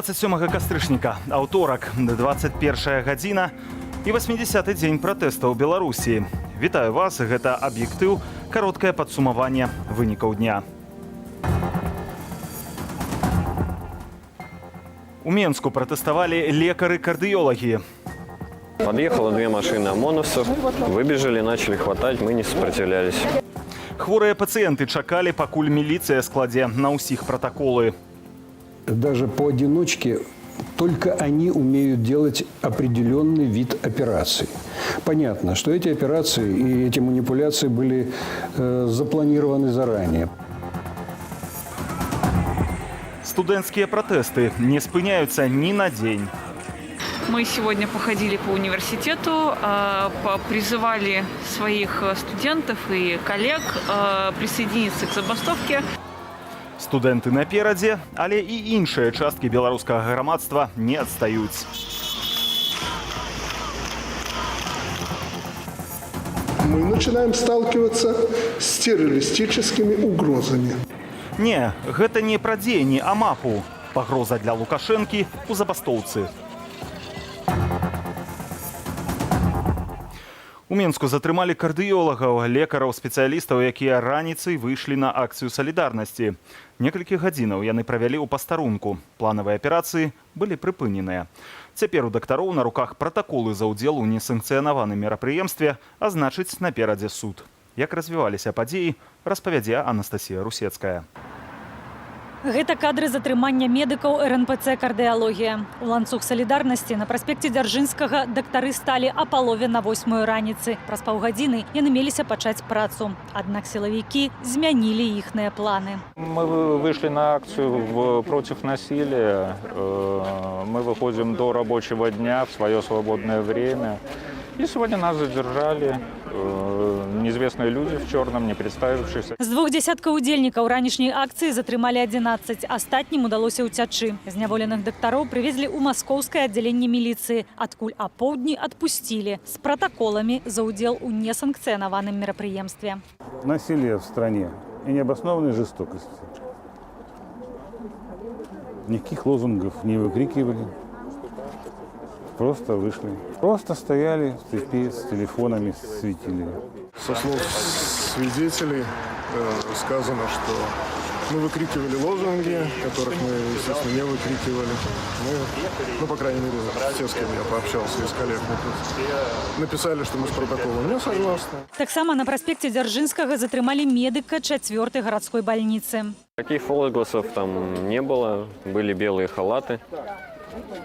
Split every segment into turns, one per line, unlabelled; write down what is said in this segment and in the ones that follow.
27 кастрычніка, аўторак, 21 гадзіна і 80 дзень пратэста ў Беларусі. Вітаю вас, гэта «Аб'ектыў», кароткае падсумаванне вынікаў дня. У Менску пратэставалі лекары-кардыёлагі.
Подъехало две машины ОМОНовцев, выбежали, начали хватать, мы не сопротивлялись.
Хворыя пацыенты чакалі, пакуль міліцыя складзе на ўсіх пратаколы.
Даже поодиночке только они умеют делать определенный вид операций. Понятно, что эти операции и эти манипуляции были запланированы заранее.
Студэнцкія пратэсты не спыняюцца ні на дзень.
Мы сегодня походили по университету, призывали своих студентов и коллег присоединиться к забастовке.
Студэнты наперадзе, але і іншыя часткі беларускага грамадства не адстаюць.
Мы начинаем сталкиваться с террористическими угрозами.
Не, гэта не пра дзеянні АМАПу. Пагроза для Лукашэнкі у забастоўцы. У Менску затрымалі кардыёлагаў, лекараў, спецыялістаў, якія раніцай выйшлі на акцыю салідарнасці. Некалькі гадзінаў яны правялі ў пастарунку. Планавыя аперацыі былі прыпыненыя. Цяпер у дактароў на руках пратаколы за ўдзел у несанкцыянаваным мерапрыемстве, а значыць, наперадзе суд. Як развіваліся падзеі, распавядзе Анастасія Русецкая.
Гэта кадры затрымання медыкаў РНПЦ «Кардыялогія». У ланцуг салідарнасці на праспекце Дзяржынскага дактары сталі а 7:30 раніцы. Праз паўгадзіны яны меліся пачаць працу. Аднак сілавікі змянілі іхныя планы.
Мы вышли на акцию против насилия. Мы выходим до рабочего дня в свое свободное время. И сегодня нас задержали неизвестные люди в черном, не представившиеся.
З двух дзесяткаў удзельнікаў ранішняй акцыі затрымалі 11. Астатнім удалося ўцячы. Зняволеных дактароў прывезлі ў маскоўскае аддзяленне міліцыі, адкуль апоўдні адпусцілі з пратаколамі за ўдзел у несанкцыянаваным мерапрыемстве.
Насилие в стране и необоснованной жестокости. Никаких лозунгов не выкрикивали. Просто вышли. Просто стояли в цепи с телефонами, светили.
Со слов свидетелей сказано, что мы выкрикивали лозунги, которых мы, естественно, не выкрикивали. Мы, ну, по крайней мере, те, с кем я пообщался из коллег, написали, что мы с протоколом не согласны.
Таксама на праспекце Дзяржынскага затрымалі медыка чацвёртай гарадской бальніцы.
Каких возгласов там не было, были белые халаты.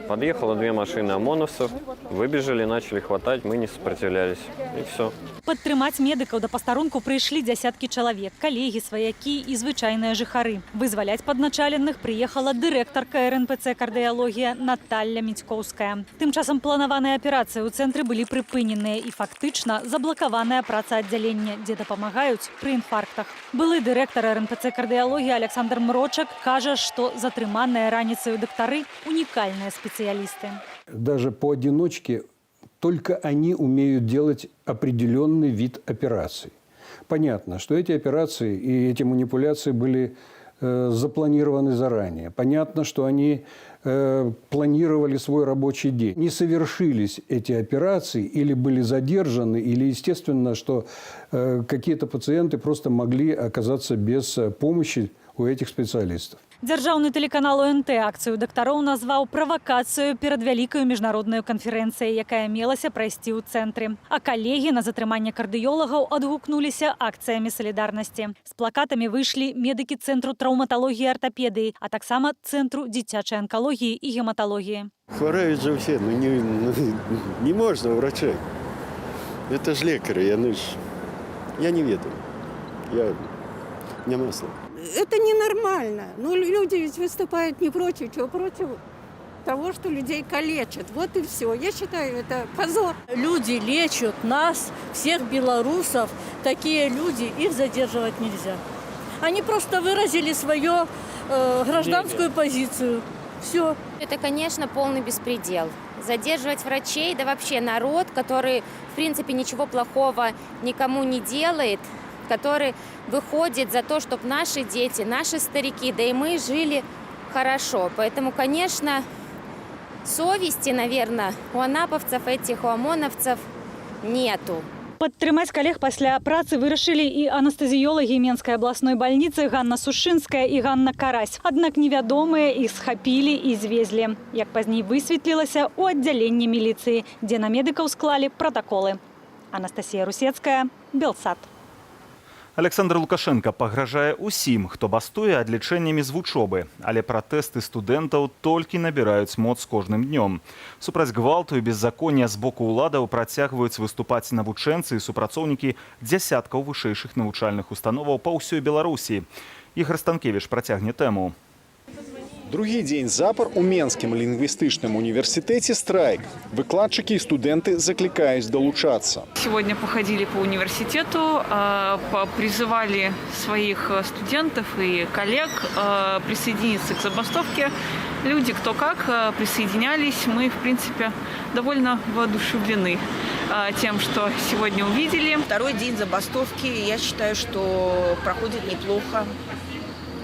Подъехало две машины ОМОНовцев, выбежали, начали хватать, мы не сопротивлялись. И все.
Падтрымаць медыкаў да пастарунку прыйшлі дзясяткі чалавек, калегі, сваякі і звычайныя жыхары. Вызваляць падначаленых прыехала дырэктарка РНПЦ «Кардыялогія» Наталля Міцькоўская. Тым часам планаваныя аперацыі ў цэнтры былі прыпыненыя і фактычна заблакаваная праца аддзялення, дзе дапамагаюць пры інфарктах. Былы дырэктар РНПЦ «Кардыялогія» Аляксандр Мрочак кажа, што затрыманыя раніцаю дактары унікальныя спецыялісты.
Даже поодиночке только они умеют делать определенный вид операций. Понятно, что эти операции и эти манипуляции были запланированы заранее. Понятно, что они планировали свой рабочий день. Не совершились эти операции или были задержаны, или, естественно, что какие-то пациенты просто могли оказаться без помощи у этих специалистов.
Дзяржаўны тэлеканал ОНТ акцыю дактароў назваў правакацыяй перад вялікаю міжнароднаю канферэнцыяй, якая мелася прайсці ў цэнтры. А калегі на затрыманне кардыёлагаў адгукнуліся акцыямі салідарнасці. З плакатамі выйшлі медыкі цэнтру траўматалогіі і артапедыі, а таксама цэнтру дзіцячай анкалогіі і гематалогіі.
Хворают же все, ну, не можно врачей. Это ж лекары, яны ж. Я не ведаю. Я няма слов.
Это ненормально. Ну, люди ведь выступают не против чего, против того, что людей калечат. Вот и все. Я считаю, это позор.
Люди лечат нас, всех белорусов. Такие люди, их задерживать нельзя. Они просто выразили свою гражданскую позицию. Все.
Это, конечно, полный беспредел. Задерживать врачей, да вообще народ, который, в принципе, ничего плохого никому не делает, который выходит за то, чтобы наши дети, наши старики, да и мы жили хорошо. хорошо. Поэтому, конечно, совести, наверное, у анаповцев этих, у ОМОНовцев нету.
Падтрымаць калег пасля працы вырашылі і анестэзіёлагі Менскай абласной бальніцы Ганна Сушынская і Ганна Карась. Аднак невядомыя іх схапілі і звезлі. Як пазней высветлілася, у аддзяленне міліцыі, дзе на медыкаў склалі пратаколы. Анастасія Русецкая, Белсат.
Аляксандр Лукашэнка пагражае ўсім, хто бастуе, адлічэннямі з вучобы, але пратэсты студэнтаў толькі набіраюць моц з кожным днём. Супраць гвалту і беззаконня з боку ўладаў працягваюць выступаць навучэнцы і супрацоўнікі дзясяткаў вышэйшых навучальных установаў па ўсёй Беларусі. Ігар Станкевіч працягне тэму.
Другі дзень запар у Менскім лінгвістычным універсітэце страйк. Выкладчыкі і студэнты заклікаюць далучацца.
Сегодня походили по университету, призывали своих студентов и коллег присоединиться к забастовке. Люди кто как присоединялись. Мы, в принципе, довольно воодушевлены тем, что сегодня увидели.
Второй день забастовки, я считаю, что проходит неплохо.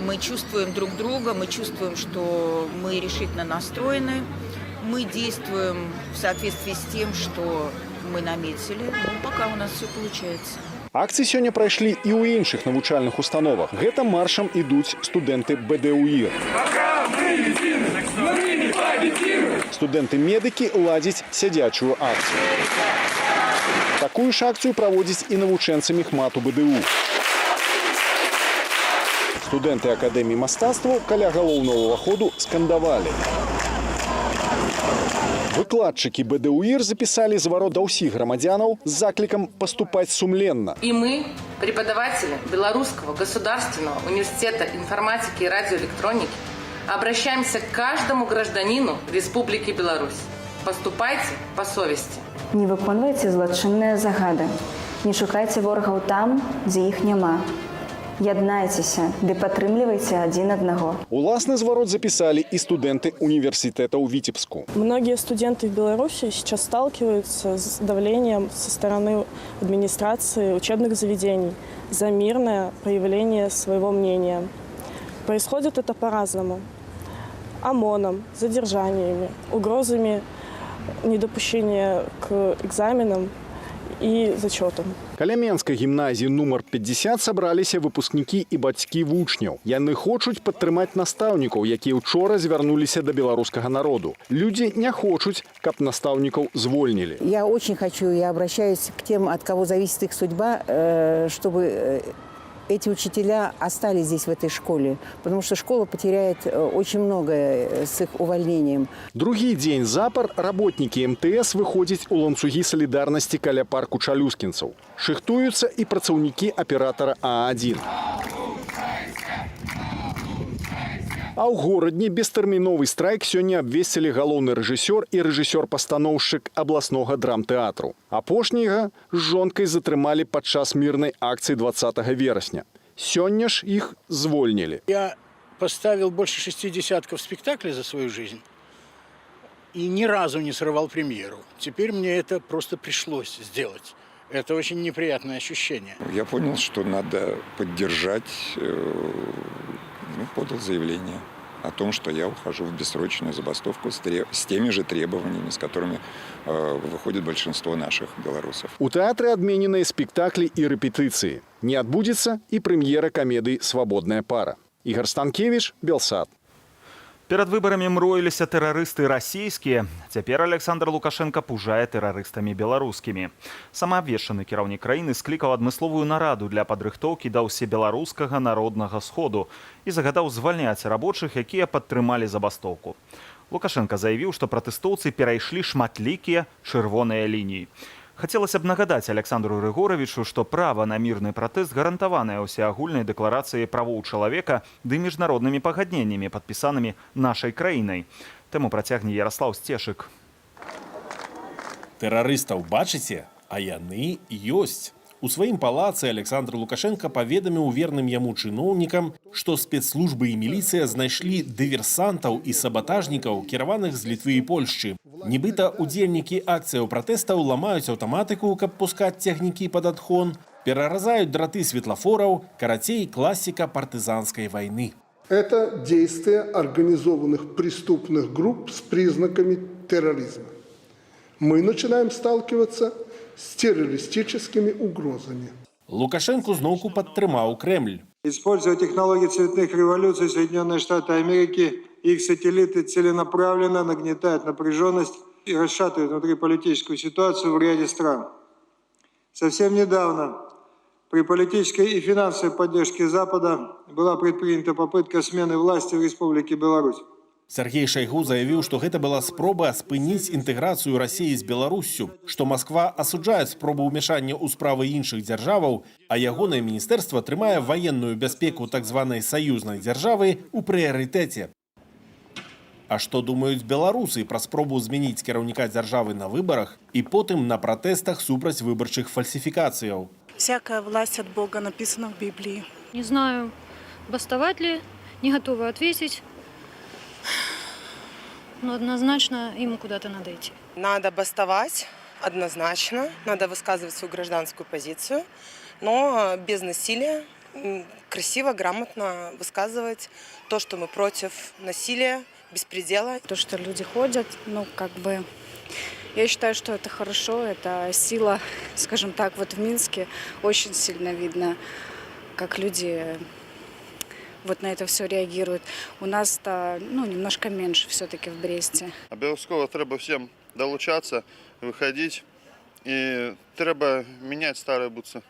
Мы чувствуем друг друга, мы чувствуем, что мы решительно настроены. Мы действуем в соответствии с тем, что мы наметили. Ну, пока у нас все получается.
Акцыі сёння прайшлі і ў іншых навучальных установах. Гэта маршам ідуць студэнты БДУІР. Студэнты-медыкі ладзяць сядзячую акцыю. Такую ж акцыю праводзяць і навучэнцы мехмату БДУ. Студэнты Акадэміі мастацтваў каля галоўнага ўваходу скандавалі. Выкладчыкі БДУІР запісалі зварот да ўсіх грамадзянаў з заклікам паступаць сумленна.
И мы, преподаватели Белорусского государственного университета информатики и радиоэлектроники, обращаемся к каждому гражданину Республики Беларусь. Поступайте по совести.
Не выконвайце злачынныя загады. Не шукайце ворагаў там, дзе іх няма. Яднайцеся ды падтрымлівайце адзін аднаго.
Уласны зварот запісалі і студэнты універсітэта ў Віцебску.
Многие студенты в Беларуси сейчас сталкиваются с давлением со стороны администрации учебных заведений за мирное проявление своего мнения. Происходит это по-разному. ОМОНом, задержаниями, угрозами недопущения к экзаменам и зачетам.
Каля Менскай гімназіі нумар 50 сабраліся выпускнікі і бацькі вучняў. Яны хочуць падтрымаць настаўнікаў, якія учора звярнуліся да беларускага народу. Людзі не хочуць, каб настаўнікаў звольнілі.
Я очень хочу, я обращаюсь к тем, от кого зависит их судьба, чтобы эти учителя остались здесь, в этой школе, потому что школа потеряет очень многое с их увольнением.
Другі дзень запар работнікі МТС выходзяць у ланцугі салідарнасці каля парку Чалюскінцаў. Шыхтуюцца і працаўнікі аператара А1. А ў Горадні бестэрміновы страйк сёння абвесцілі галоўны рэжысёр і рэжысёр-пастаноўшчык абласнога драмтэатру. Апошняга з жонкай затрымалі падчас мірнай акцыі 20 верасня. Сёння ж іх звольнілі.
Я поставил больше шести десятков спектаклей за свою жизнь и ни разу не срывал премьеру. Теперь мне это просто пришлось сделать. Это очень неприятное ощущение.
Я понял, что надо поддержать, ну, подал заявление о том, что я ухожу в бессрочную забастовку с теми же требованиями, с которыми выходит большинство наших белорусов.
У тэатры адмененыя спектаклі і рэпетыцыі. Не адбудзецца і прэм'ера камедыі «Свабодная пара». Ігар Станкевіч, Белсат.
Перад выбарамі мроіліся тэрарысты расійскія. Цяпер Аляксандр Лукашэнка пужае тэрарыстамі беларускімі. Самаабвешчаны кіраўнік краіны склікаў адмысловую нараду для падрыхтоўкі да ўсебеларускага народнага сходу і загадаў звальняць рабочых, якія падтрымалі забастоўку. Лукашэнка заявіў, што пратэстоўцы перайшлі шматлікія чырвоныя лініі. Хацелася б нагадаць Аляксандру Рыгоравічу, што права на мірны пратэст гарантаванае ўсеагульнай дэкларацыяй правоў чалавека ды міжнароднымі пагадненнямі, падпісанымі нашай краінай. Тэму працягне Яраслаў Сцешык.
Тэрарыстаў бачыце, а яны ёсць. У сваім палацы Аляксандр Лукашэнка паведаміў верным яму чыноўнікам, што спецслужбы і міліцыя знайшлі дыверсантаў і сабатажнікаў, кіраваных з Літвы і Польшчы. Нібыта удзельнікі акцыяў пратэстаў ламаюць аўтаматыку, каб пускаць цягнікі пад адхон, пераразаюць драты светлафораў, карацей, класіка партызанскай вайны.
Это действия организованных преступных групп с признаками терроризма. Мы начинаем сталкиваться с террористическими угрозами.
Лукашэнку зноўку падтрымаў Крэмль.
Используя технологии цветных революций, Соединенные Штаты Америки и их сателлиты целенаправленно нагнетают напряженность и расшатывают внутриполитическую ситуацию в ряде стран. Совсем недавно при политической и финансовой поддержке Запада была предпринята попытка смены власти в Республике Беларусь.
Сяргей Шайгу заявіў, што гэта была спроба спыніць інтэграцыю Расіі з Беларуссю, што Масква асуджае спробу ўмяшання ў справы іншых дзяржаваў, а ягонае міністэрства трымае ваенную бяспеку так званай саюзнай дзяржавы ў прыярытэце. А што думаюць беларусы пра спробу змяніць кіраўніка дзяржавы на выбарах і потым на пратэстах супраць выбарчых фальсіфікацыяў?
Всякая власть от Бога, написано в Библии.
Не знаю, бастовать ли, не готова ответить. Но однозначно ему куда-то надо идти.
Надо бастовать, однозначно. Надо высказывать свою гражданскую позицию, но без насилия. Красиво, грамотно высказывать то, что мы против насилия, беспредела.
То, что люди ходят, ну, как бы, я считаю, что это хорошо, это сила, скажем так, вот в Минске очень сильно видно, как люди вот на это все реагируют. У нас-то, ну, немножко меньше все-таки в Бресте.
Абавязкова трэба ўсім далучацца, выходзіць, і трэба мяняць старыя бутсы.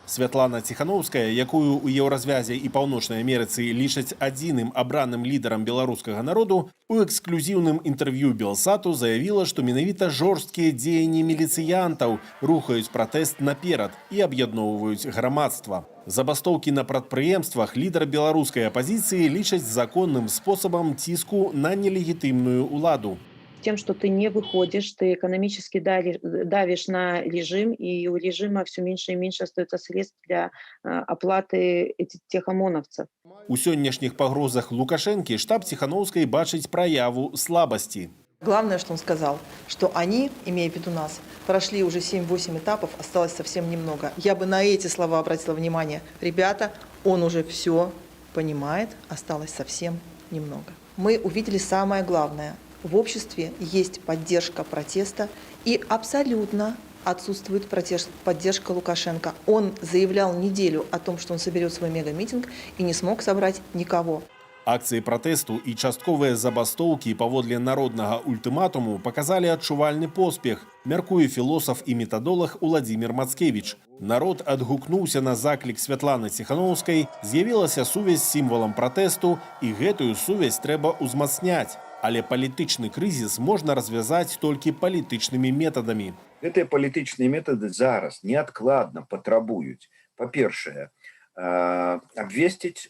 Святлана Ціханоўская, якую ў Еўразвязе і Паўночнай Амерыцы лічаць адзіным абраным лідарам беларускага народу, у эксклюзіўным інтэрв'ю Белсату заявіла, што менавіта жорсткія дзеянні міліцыянтаў рухаюць пратэст наперад і аб'ядноўваюць грамадства. Забастоўкі на прадпрыемствах лідар беларускай апазіцыі лічаць законным спосабам ціску на нелегітымную ўладу.
Тем, что ты не выходишь, ты экономически давишь на режим, и у режима все меньше и меньше остается средств для оплаты этих, тех ОМОНовцев.
У сённяшніх пагрозах Лукашэнкі штаб Ціханоўскай бачыць праяву слабасці.
Главное, что он сказал, что они, имея в виду нас, прошли уже 7-8 этапов, осталось совсем немного. Я бы на эти слова обратила внимание. Ребята, он уже все понимает, осталось совсем немного. Мы увидели самое главное. В обществе есть поддержка протеста и абсолютно отсутствует поддержка Лукашенко. Он заявлял неделю о том, что он соберет свой мегамитинг, и не смог собрать никого.
Акцыі пратэсту і частковыя забастоўкі паводле народнага ультыматуму паказалі адчувальны поспех, мяркуе філосаф і метадолаг Уладзімир Мацкевіч. Народ адгукнуўся на заклік Святланы Ціханоўскай, з'явілася сувязь з сімвалам пратэсту, і гэтую сувязь трэба ўзмацняць. Але палітычны крызіс можна развязаць толькі палітычнымі метадамі.
Гэтыя палітычныя метады зараз неадкладна патрабуюць, па-першае, абвесціць,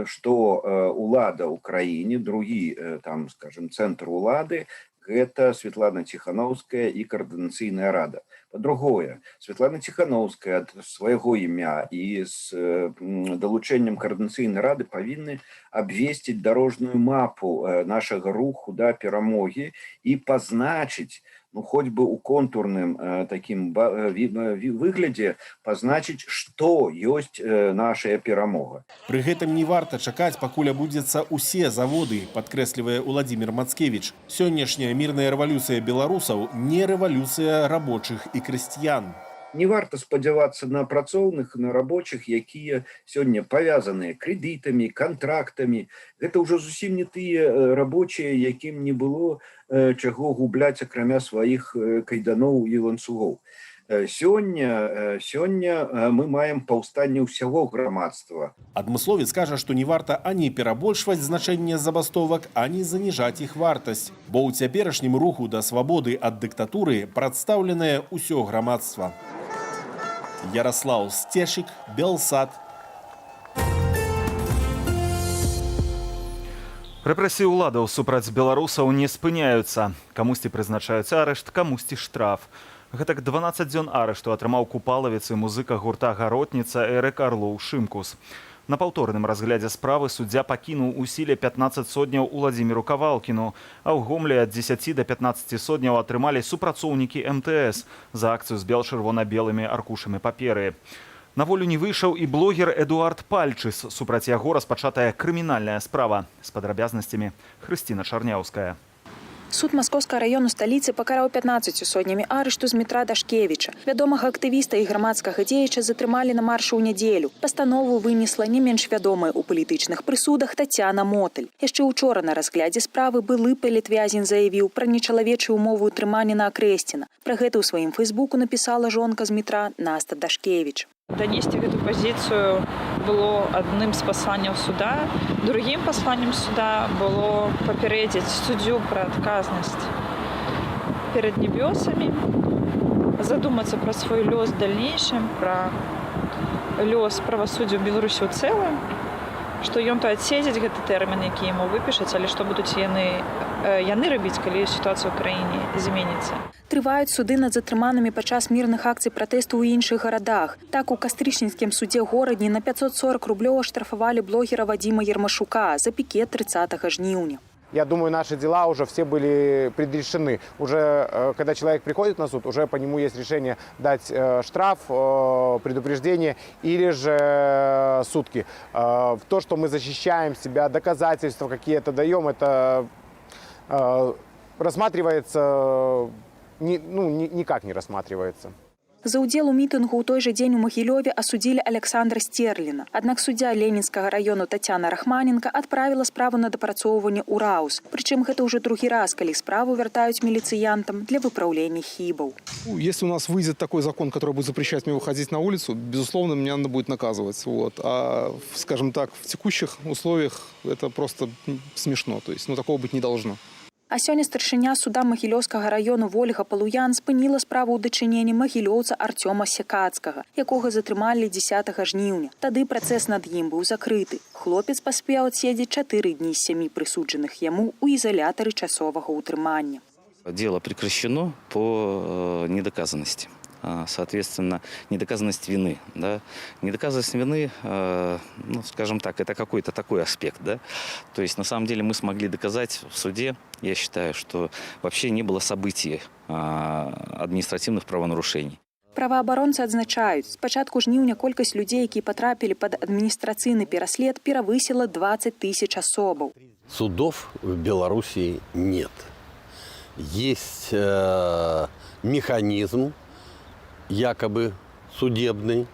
што улада ў краіне, другі там, скажем, цэнтр улады — гэта Светлана Ціханоўская і Каардынацыйная рада. Па-другое, Светлана Ціханоўская ад свайго імя і з далучэннем Каардынацыйнай рады павінны абвесціць дарожную мапу нашага руху да перамогі і пазначыць, ну, хоць бы у контурным такім выглядзе пазначыць, што ёсць нашая перамога.
Пры гэтым не варта чакаць, пакуль абудзяцца ўсе заводы, падкрэслівае Уладзімир Мацкевіч. Сённяшняя мірная рэвалюцыя беларусаў не рэвалюцыя рабочых і красцян.
Не варта спадзявацца на працоўных, на рабочых, якія сёння павязаныя крэдытамі, кантрактамі. Гэта ўжо зусім не тыя рабочыя, якім не было чаго губляць, акрамя сваіх кайданоў і ланцугоў. Сёння мы маем паўстанне ўсяго грамадства.
Адмысловец кажа, што не варта ані перабольшваць значэнне забастовак, ані заніжаць іх вартасць, бо ў цяперашнім руху да свабоды ад дыктатуры прадстаўленае ўсё грамадства. Яраслаў Сцешык, Белсат.
Рэпрэсіі ўладаў супраць беларусаў не спыняюцца. Камусьці прызначаюць арышт, камусьці штраф. Гэтак 12 дзён арышту атрымаў купалавец і музыка гурта «Гаротніца» Эрык Арлоў-Шымкус. На паўторным разглядзе справы суддзя пакінуў у сіле 15 содняў Уладзіміру Кавалкіну, а ў Гомлі ад 10 да 15 содняў атрымалі супрацоўнікі МТС за акцыю з бел-чырвона-белымі аркушамі паперы. На волю не выйшаў і блогер Эдуард Пальчыс. Супраць яго распачатая крымінальная справа. З падрабязнасцямі Хрысціна Чарняўская.
Суд Маскоўскага раёну сталіцы пакараў 15 сотнямі арышту Змітра Дашкевіча. Вядомага актывіста і грамадскага дзеяча затрымалі на маршы ў нядзелю. Пастанову вынесла не менш вядомая ў палітычных прысудах Тацяна Мотыль. Яшчэ учора на разглядзе справы былы палітвязень заявіў пра нечалавечыя умовы ўтрымання на Акрэсціна. Пра гэта ў сваім фэйсбуку напісала жонка Змітра Наста Дашкевіч.
Данесці гэту пазіцыю было адным з пасланняў суда. Другім пасланнем суда было папярэдзіць суддзю пра адказнасць перад нябёсамі, задумацца пра свой лёс дальнейшым, пра лёс правасуддзя ў Беларусі ў цэлым, што ён то адседзіць гэты тэрмін, які яму выпішаць, але што будуць яны рабіць, калі сітуацыя ў краіне зменіцца.
Трываюць суды над затрыманымі падчас мірных акцый пратэсту ў іншых гарадах. Так, у кастрычніцкім судзе Горадні на 540 рублёў аштрафавалі блогера Вадзіма Ермашука за пікет 30 жніўня.
Я думаю, наши дела уже все были предрешены. Уже когда человек приходит на суд, уже по нему есть решение дать штраф, предупреждение или же сутки. То, что мы защищаем себя, доказательства какие-то даем, это рассматривается, не, ну, никак не рассматривается.
За ўдзел у мітынгу ў той жа дзень у Магілёве асудзілі Аляксандра Сцерліна. Аднак суддзя Ленінскага раёну Тацяна Рахманенка адправіла справу на дапрацоўванне ў РАУС. Прычым гэта ўжо другі раз, калі справу вяртаюць міліцыянтам для выпраўлення хібаў.
Ну, если у нас выйдет такой закон, который будет запрещать мне выходить на улицу, безусловно, меня надо будет наказывать. Вот. А, скажем так, в текущих условиях это просто смешно. То есть, ну, такого быть не должно.
А сёння старшыня суда Магілёўскага раёну Вольга Палуян спыніла справу ў дачыненні магілёўца Арцёма Сякацкага, якога затрымалі 10 жніўня. Тады працэс над ім быў закрыты. Хлопец паспеў адседзець 4 дні з сямі прысуджаных яму ў ізалятары часовага ўтрымання.
Дело прекращено по недоказанности. Соответственно, недоказанность вины. Да? Недоказанность вины, ну, скажем так, это какой-то такой аспект. Да? То есть, на самом деле, мы смогли доказать в суде, я считаю, что вообще не было событий административных правонарушений.
Праваабаронцы адзначаюць, з пачатку жніўня колькасць людзей, якія патрапілі пад адміністрацыйны пераслед, перавысіла 20 тысяч асобаў.
Судов в Белоруссии нет. Есть механизм, якобы судебный,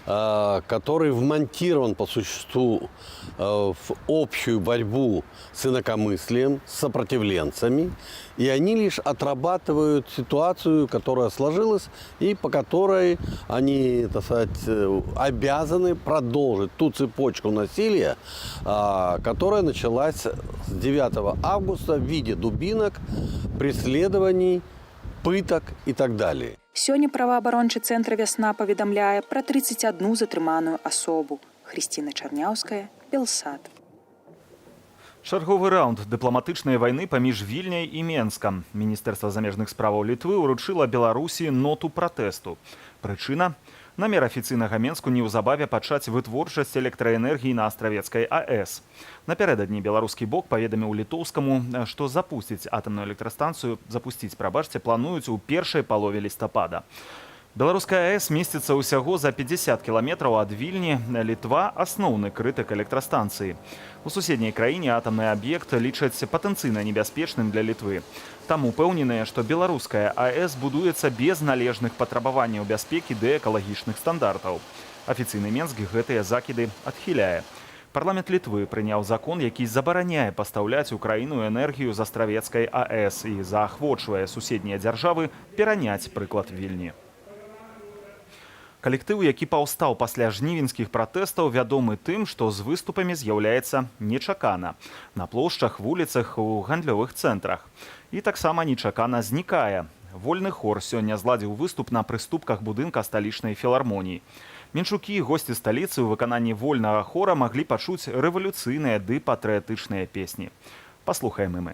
который вмонтирован по существу в общую борьбу с инакомыслием, с сопротивленцами. И они лишь отрабатывают ситуацию, которая сложилась, и по которой они, так сказать, обязаны продолжить ту цепочку насилия, которая началась с 9 августа в виде дубинок, преследований, пыток и так далее.
Сёння праваабарончы цэнтр «Вясна» паведамляе пра 31 затрыманую асобу. Хрысціна Чарняўская, Белсат.
Чарговы раунд дыпламатычнай вайны паміж Вільняй і Менскам. Міністэрства замежных справаў Літвы ўручыла Беларусі ноту пратэсту. Прычына: намер афіцыйнага Менску неўзабаве пачаць вытворчасць электраэнергіі на Астравецкай АЭС. Напярэдадні беларускі бок паведаміў літоўскаму, што запусціць атамную электрастанцыю, запусціць, прабачце, плануюць у першай палове лістапада. Беларуская АЭС месціцца ўсяго за 50 кіламетраў ад Вільні. Літва — асноўны крытык электрастанцыі. У суседняй краіне атамны аб'ект лічаць патэнцыйна небяспечным для Літвы. Там упэўненыя, што беларуская АЭС будуецца без належных патрабаванняў бяспекі ды экалагічных стандартаў. Афіцыйны Менск гэтыя закіды адхіляе. Парламент Літвы прыняў закон, які забараняе пастаўляць у краіну энергію з Астравецкай АЭС і заахвочвае суседнія дзяржавы пераняць прыклад Вільні. Калектыў, які паўстаў пасля жнівеньскіх пратэстаў, вядомы тым, што з выступамі з'яўляецца нечакана. На плошчах, вуліцах, у гандлёвых цэнтрах. І таксама нечакана знікае. Вольны хор сёння зладзіў выступ на прыступках будынка сталічнай філармоніі. Менчукі і госці сталіцы ў выкананні вольнага хора маглі пачуць рэвалюцыйныя ды патрыятычныя песні. Паслухаем і мы.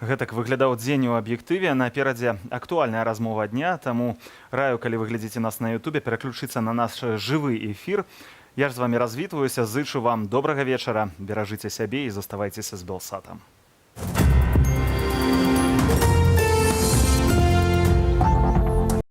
Гэтак выглядаў дзень у аб'ектыве. Наперадзе актуальная размова дня, таму раю, калі вы глядзіце нас на Ютубе, пераключыцца на наш жывы эфір. Я ж з вамі развітваюся, зычу вам добрага вечара, беражыце сябе і заставайцеся з Белсатам.